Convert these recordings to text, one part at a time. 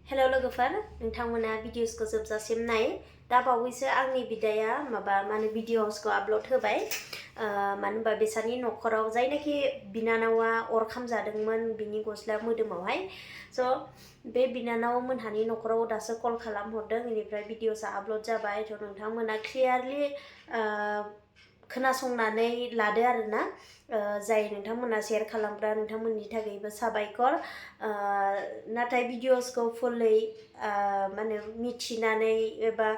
hello लोगोफोर नोंथांमोना भिडिअसखौ जोबजासिम नाय दा बावैसो आंनि बिदाया माने भिडिअसखौ आपलड होबाय मानो होनबा बेसानि नखराव जायनाखि बिनानावा अर खामजादोंमोन बिनि गस्ला मोदोमावहाय स' बे बिनानाव मोनहानि नखराव दासो कल खालामहरदों बेनिफ्राय भिडिअसआ आपलड जाबाय थ' नोंथांमोना क्लियारलि खोनासंनानै लादो आरोना जाय नोंथांमोना शेयार खालामग्रा नोंथांमोननि थाखायबो साबायखर नाथाय भिडिअसखौ फुलै माने मिथिनानै एबा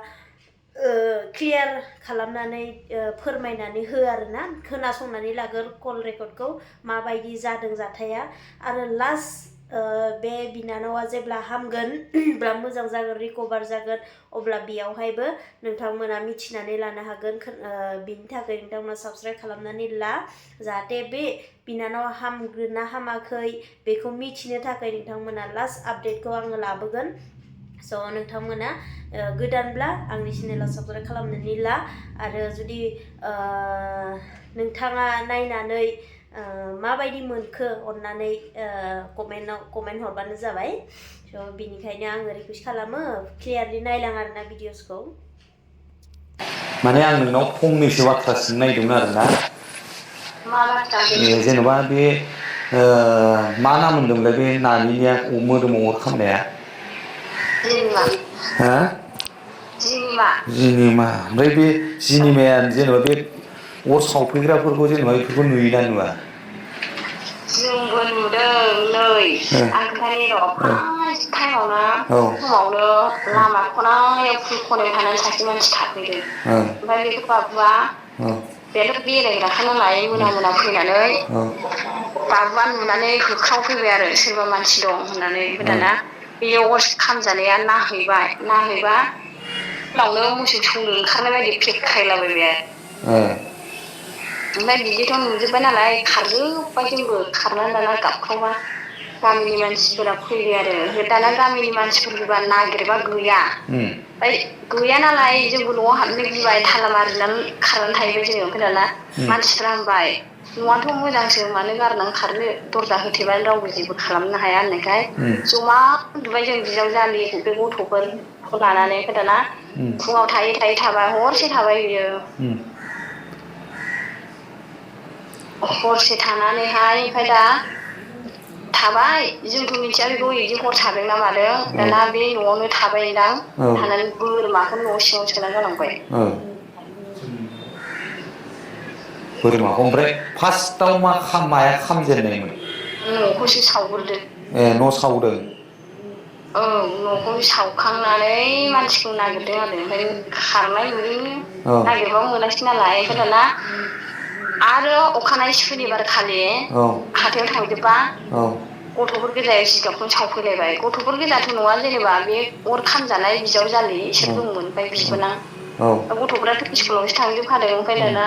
क्लियार खालामनानै फोरमायनानै हो आरोना खोनासंनानै लागोर कल रेकर्डखौ माबायदि जादों जाथाया आरो लास्ट बे बिनानावा जेब्ला हामगोन बा मोजां जागोन रिकभार जागोन अब्ला बेयावहायबो नोंथांमोना मिथिनानै लानो हागोन बिनि थाखाय नोंथांमोना साबस्क्राइब खालामनानै ला जाहाथे बे बिनानावा हामगोन ना हामाखै बेखौ मिथिनो थाखाय नोंथांमोना लास्ट आपडेटखौ आङो लाबोगोन स' नोंथांमोना गोदानब्ला आंनि चेनेलाव साबस्क्राइब खालामनानै ला आरो जुदि नोंथाङा नायनानै माबायदि मोनखो अन्नानै कमेन्ट हरबानो जाबाय स' बिनिखायनो आङो रिकुवेस्ट खालामो क्लियारलि नायलां आरोना भिडिअसखौ माने आं नोंनाव फंनैसो बाथ्रा सोंनो नागिरदोंमोन आरोना जेन'बा बे मा नाम होनदोंमोनलाय बे नानिनिया मोदोमाव अर खामनाया हा जिनिमा ओमफ्राय बे जिनिमाया जेनेबा बे अर सावफैग्राफोरखौ जेनेबा बेफोरखौ नुयोना नुवा जोंबो नुदों नै आं खोन्थानि र' फार्स्ट टाइमावनो फुङावनो लामा खनायाव फुल खनायाव थानानै सासे मानसि थाफैदों ओमफ्राय बेखौ बाबुआ बेथ' बेरायग्राखा नालाय मोना मोना फैनानै बाबुआ नुनानै होख्रावफैबाय आरो सोरबा मानसि दं होननानै दाना बेयाव अर खामजानाया नाहैबा उनावनो मोसौ सौनो ओंखारनाय बायदि फेख्रायलाबायबाय ओमफ्राय बिदिथ' नुजोब्बाय नालाय खारजोब्बाय जोंबो खारनानै दाना गाबख्रावबा गामिनि मानसिफोरा फैबाय आरो दाना गामिनि मानसिफोर फैबा नागिरबा गैया ओमफ्राय गैया नालाय जोंबो न'आव हाबनो गिबाय थाला मारिनानै खारनानै थाहैबाय जोङो ओमफ्राय दाना मानसिफ्रा होनबाय न'आथ' मोजांसो मानो गारनानै खारनो दरजा होथेबानो रावबो जेबो खालामनो हाया होननायखाय जमा उन्दुबाय जों बिजावजालि बे गथ'फोरखौ लानानै ओमफ्राय दाना फुङाव थायै थाबाय हरसे थाबाय बियो हरसे थानानैहाय ओमफ्राय दा थाबाय जोंथ' मिथिया बेखौ बिदि हर थादों ना मादों दाना बे न'आवनो थाबायदां थानानै बोरमाखौ न' सिङाव सोना गालांबाय बोरमाखौ ओमफ्राय फार्स्टआव माया खामजेननायमोन न'खौसो सावग्रोदों न' सावदों औ न'खौ सावखांनानै मानसिखौ नागिरदों आरो ओमफ्राय खारनाय नुदोंनो नागिरबाबो मोनासै नालाय ओमफ्राय दाना आरो अखानायै सुनिबार खालि हाथायाव थांजोबबा गथ'फोर गोजा जिगाबखौनो सावफैलायबाय गथ'फोर गोजाथ' नङा जेनेबा बे अर खामजानाय बिजावजालि इसोर दंमोन ओमफ्राय बिबोनां गथ'फ्राथ' स्कुलावसो थांजोबखादों ओमफ्राय दाना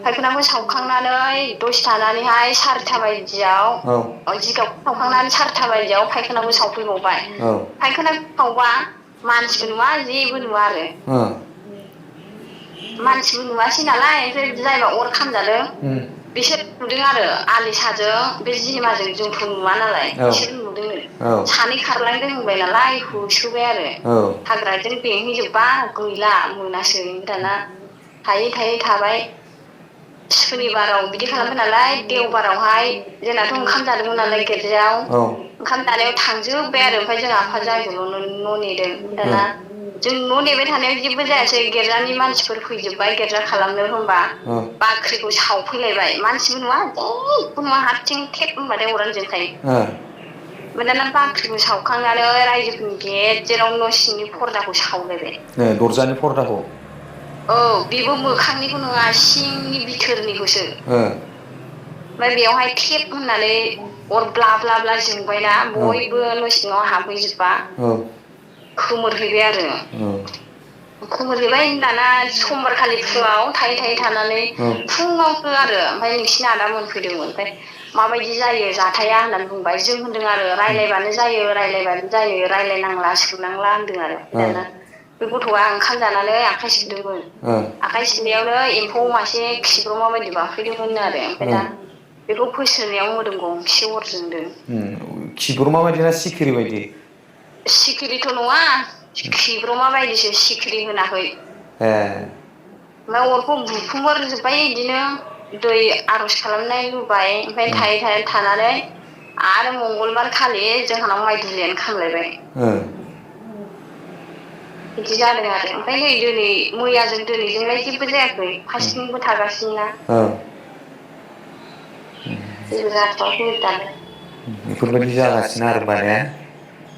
फायखानाखौ सावखांनानै दसे थानानैहाय सारिथा बायदियाव जिगाबखौ सावखांनानै सारिथा बायदियाव फायखानाखौ सावफैबावबाय फायखानाखौ सावबा मानसिबो नुवा जेबो नुवा आरो मानसिबो नुवासै नालाय ओमफ्राय जायबा अर खामजादों बिसोर नुदों आरो आलि साजों बे जिनिमाजों जोंथ' नुवा नालाय बिसोर नुदोंनो सानै खारलांदों होनबाय नालाय होसोबाय आरो हाग्राजों बेंहैजोबबा गैला मोनासै दाना थायै थाबाय सुनिबाराव बिदि खालामबाय नालाय देवबारावहाय जोंनाथ' ओंखाम जादोंमोन नालाय गिर्जायाव ओंखाम जानायाव थांजोब्बाय आरो ओमफ्राय जों आफाजों आंजोंल' न' नेदों दाना जों न' नेबाय थानायाव जेबो जायासै गिर्जानि मानसिफोर फैजोब्बाय गिर्जा खालामनो होनबा बाख्रिखौ सावफैलायबाय मानसिबो नुवा जेबो नुवा हारसिं थेब होनबाथाय अरानो जोंखायो ओमफ्राय दाना बाख्रिखौ सावखांनानै रायजोफोरनि गेजेराव न' सिंनि फर्दाखौ सावलायबाय दरजानि पर्दाखौ औ बेबो मोखांनिखौ नङा सिंनि बिथोरनिखौसो ओमफ्राय बेयावहाय टेप होननानै अर ब्ला ब्ला ब्ला जोंबायना बयबो न' सिङाव हाबहैजोबबा खोमोरहैबाय आरो खोमोरहैबाय दाना समबारखालि फुङाव थायै थानानै फुङावनो आरो ओमफ्राय नोंसिनि आदा मोनफैदोंमोन ओमफ्राय माबायदि जायो जाथाया होननानै बुंबाय जों होनदों आरो रायलायबानो जायो रायलायनांला सोंनांला होनदों आरो दाना बे गथ'आ ओंखाम जानानै आखाइ सुदोंमोन आखाइ सुनायावनो एम्फौ मासे खिब्रमा बायदि बाफैदोंमोन आरो ओमफ्राय दा बेखौ फोसोनायाव मोदोम गंसे अर जोंदों खिब्रमा बायदि ना सिखिरि बायदि सिखिरिथ' नङा खिब्रमा बायदिसो सिखिरि होनाखै ओमफ्राय अरखौ बुफुंहरजोब्बाय बिदिनो दै आर'ज खालामनाय लुबाय ओमफ्राय थायै थानानै आरो मंगलबार खालि जोंहानाव माइ दुलियानो खामलायबाय बिदि जादों आरो ओमफ्राय नै दिनै मैयाजों दिनैजोंलाय जेबो जायाखै फारसेथिंबो थागासिनो ना जेबो जाथ'वाखै दानो बेफोरबायदि जागासिनो आरो माने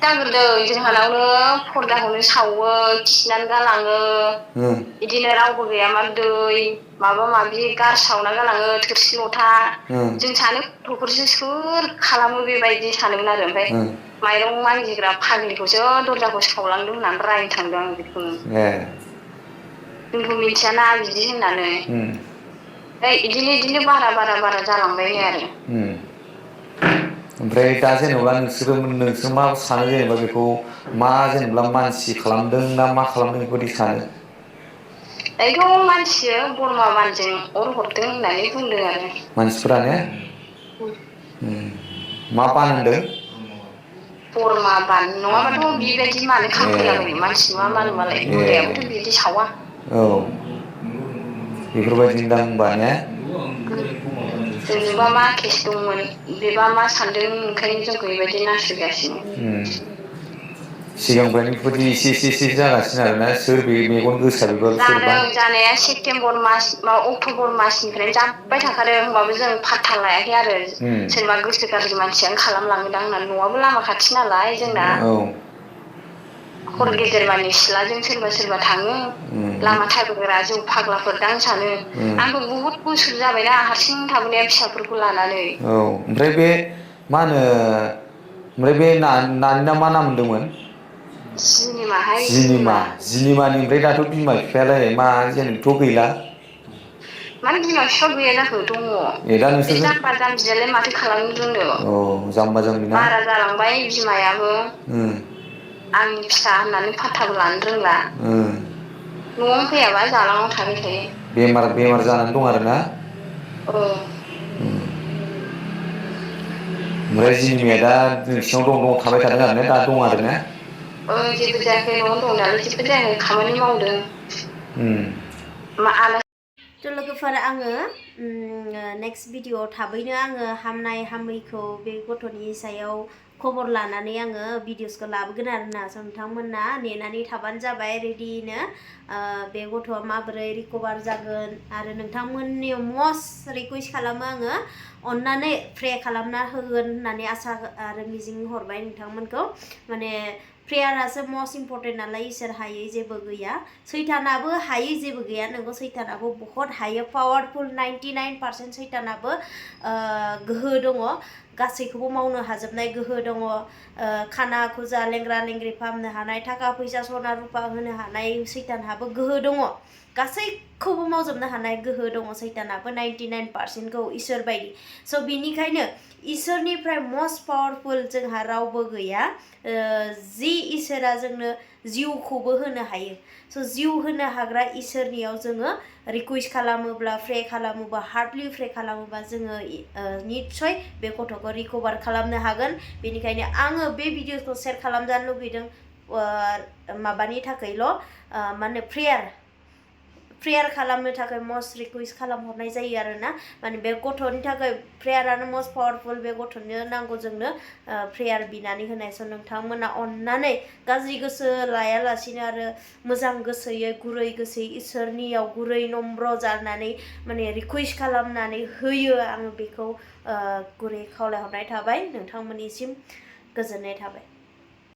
जाग्रोदों जोंहानावनो फर्दाखौनो सावो खिनानै गालाङो बिदिनो रावबो गैयाबा दै माबा माबि गारसावना गालाङो थोरसि लथा जों सानो गथ'फोरसो सोर खालामो बेबायदि सानोमोन आरो ओमफ्राय माइरं मागिग्रा फाग्लिखौसो दरजाखौ सावलांदों होननानै रायनो थांदों आं बेखौनो जोंथ' मिथियाना बिदि होननानै इदिनो बारा जालांबाय आरो ओमफ्राय दा जेनेबा नोंसोर मा सानो जेनेबा बेखौ मा जेनेबा मानसि खालामदों ना मा खालामदों बेबायदि सानो दायोथ' मानसियो बोरमा बानजों अर हरदों होननानै बुंदों आरो मानसिफोरा ने मा बान होनदों बोरमा बान नङाबाथ' बेबायदि मानो खामफैलाबायनो मानसि नङा मानो मालाय मोदायाबोथ' बिदि सावा बेफोरबायदिनो दां होनबा ने जोंजोंबा मा केस दंमोन बेबा मा सानदों ओंखायनो जोंखौ बेबायदि नासयगासिनो सिगांनिफ्रायनो बेफोरबायदि एसे जागासिनो आरोना सोर बे मेगन गोसा बेबा सोरबा जादों जानाया सेप्तेम्बर मास अक्ट'बर मासनिफ्रायनो जाब्बाय थाखादों होमबाबो जों पात्ता लायाखै आरो सोरबा गोसो गाज्रि मानसियानो खालामलाङोदां होननानै न'आबो लामा खाथि नालाय जोंना हर गेजेरमानि सिथ्लाजों सोरबा थाङो लामा थाबायग्रा जौ फाग्लाफोरदां सानो आंथ' बुहुद बोसोर जाबायना हारसिं थाबोनाया फिसाफोरखौ लानानै ओमफ्राय बे मा होनो ओमफ्राय बे नानि मा नाम होनदोंमोन जिनिमानि ओमफ्राय दाथ' बिमा बिफायालाय मा जेनथ' गैला माने बिमा बिफा गैया जाखो दङ दा बे नोंसोरजों जाम्बा जाम्बियालाय माथो खालामनो रोंनो जाम्बा जाम्बि ना बारा जालांबाय बिमायाबो आंनि फिसा होननानै फात्ताबो लानो रोंला न'आवनो फैयाबा जालांनाव थाबाय थायो बेमार जानानै दं आरोना ओमफ्राय जिनिमाया दा नोंसिनाव दं थाबाय थादों आरोना दा दं आरोना जेबो जायाखै न'आवनो दं नालाय जेबो जायाखै खामानि मावदों थ' लोगोफोर आङो नेक्स्ट भिडिअ'आव थाबैनो आङो हामनाय हामैखौ बे गथ'नि सायाव खबर लानानै आङो भिडिअसखौ लाबोगोन आरोना नोंथांमोना नेनानै थाबानो जाबाय रेडिनो बे गथ'आ माबोरै रिकभार जागोन आरो नोंथांमोननि मस्ट रिकुवेस्ट खालामो आङो अन्नानै प्रे खालामना होगोन होननानै आसा आरो मिजिं हरबाय नोंथांमोनखौ माने प्रेयारासो मस्ट इम्परटेन्ट नालाय इसोर हायै जेबो गैया सैतानाबो हायै जेबो गैया नोंगौ सैतानाबो बहुत हायो पावारफुल 99% सैतानाबो गोहो दङ गासैखौबो मावनो हाजोबनाय गोहो दङ खाना खुजा लेंग्रा लेंग्रि फाहामनो हानाय थाखा फैसा सना रुपा होनो हानाय सैतानहाबो गोहो दङ गासैखौबो मावजोबनो हानाय गोहो दङ सैतानाबो 99%खौ इसोर बायदि स' बिनिखायनो इसोरनिफ्राय मस्ट पावारफुल जोंहा रावबो गैया जि इसोरा जोंनो जिउखौबो होनो हायो स' जिउ होनो हाग्रा इसोरनियाव जोङो रिकुवेस्ट खालामोब्ला प्रे खालामोबा हार्टलि प्रे खालामोबा जोङो निस्सय बे गथ'खौ रिकभार खालामनो हागोन बेनिखायनो आङो बे भिडिअखौ शेयार खालामजानो लुगैदों माबानि थाखायल' माने प्रेयार खालामनो थाखाय मस्ट रिकुवेस्ट खालामहरनाय जायो आरोना माने बे गथ'नि थाखाय प्रेयारानो मस्ट पावारफुल बे गथ'नो नांगौ जोंनो प्रेयार बिनानै होनाय स' नोंथांमोना अननानै गाज्रि गोसो लायालासिनो आरो मोजां गोसोयै गुरै गोसोयै इसोरनियाव गुरै नम्र जानानै माने रिकुवेस्ट खालामनानै होयो आङो बेखौ गुरै खावलायहरनाय थाबाय नोंथांमोननिसिम गोजोननाय थाबाय